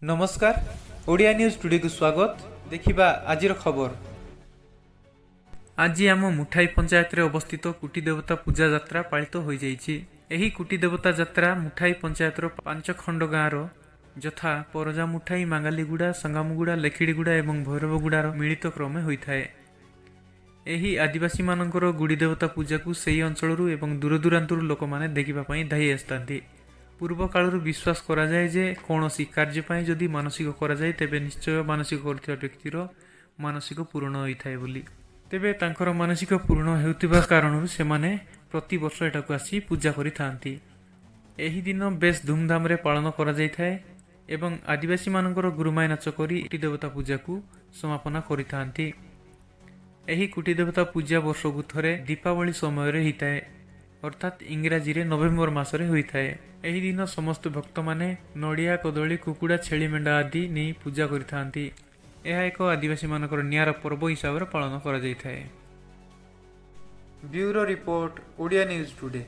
ନମସ୍କାର, ଓଡ଼ିଆ ନ୍ୟୁଜ୍ ଟୁଡେକୁ ସ୍ୱାଗତ। ଦେଖିବା ଆଜିର ଖବର। ଆଜି ଆମ ମୁଠାଇ ପଞ୍ଚାୟତରେ ଅବସ୍ଥିତ କୁଟି ଦେବତା ପୂଜା ଯାତ୍ରା ପାଳିତ ହୋଇଯାଇଛି। ଏହି କୁଟି ଦେବତା ଯାତ୍ରା ମୁଠାଇ ପଞ୍ଚାୟତର ପାଞ୍ଚ ଖଣ୍ଡ ଗାଁର, ଯଥା ପରଜା ମୁଠାଇ, ମାଙ୍ଗାଲିଗୁଡ଼ା, ସଙ୍ଗାମୁଗୁଡ଼ା, ଲେଖିଡ଼ିଗୁଡ଼ା ଏବଂ ଭୈରବଗୁଡ଼ାର ମିଳିତ କ୍ରମେ ହୋଇଥାଏ। ଏହି ଆଦିବାସୀମାନଙ୍କର ଗୁଡ଼ି ଦେବତା ପୂଜାକୁ ସେହି ଅଞ୍ଚଳରୁ ଏବଂ ଦୂରଦୂରାନ୍ତରୁ ଲୋକମାନେ ଦେଖିବା ପାଇଁ ଧାଇ ଆସିଥାନ୍ତି। ପୂର୍ବ କାଳରୁ ବିଶ୍ୱାସ କରାଯାଏ ଯେ କୌଣସି କାର୍ଯ୍ୟ ପାଇଁ ଯଦି ମାନସିକ କରାଯାଏ, ତେବେ ନିଶ୍ଚୟ ମାନସିକ କରୁଥିବା ବ୍ୟକ୍ତିର ମାନସିକ ପୂରଣ ହୋଇଥାଏ ବୋଲି। ତେବେ ତାଙ୍କର ମାନସିକ ପୂରଣ ହେଉଥିବା କାରଣରୁ ସେମାନେ ପ୍ରତିବର୍ଷ ଏଠାକୁ ଆସି ପୂଜା କରିଥାନ୍ତି। ଏହି ଦିନ ବେଶ ଧୁମଧାମରେ ପାଳନ କରାଯାଇଥାଏ ଏବଂ ଆଦିବାସୀମାନଙ୍କର ଗୁରୁମାଇ ନାଚ କରି କୁଟି ଦେବତା ପୂଜାକୁ ସମାପନ କରିଥାନ୍ତି। ଏହି କୁଟି ଦେବତା ପୂଜା ବର୍ଷକୁ ଥରେ ଦୀପାବଳି ସମୟରେ ହୋଇଥାଏ, ଅର୍ଥାତ୍ ଇଂରାଜୀରେ ନଭେମ୍ବର ମାସରେ ହୋଇଥାଏ। ଏହି ଦିନ ସମସ୍ତ ଭକ୍ତମାନେ ନଡ଼ିଆ, କଦଳୀ, କୁକୁଡ଼ା, ଛେଳି, ମେଣ୍ଢା ଆଦି ନେଇ ପୂଜା କରିଥାନ୍ତି। ଏହା ଏକ ଆଦିବାସୀମାନଙ୍କର ନିଆରା ପର୍ବ ହିସାବରେ ପାଳନ କରାଯାଇଥାଏ। Bureau report, Odia news today.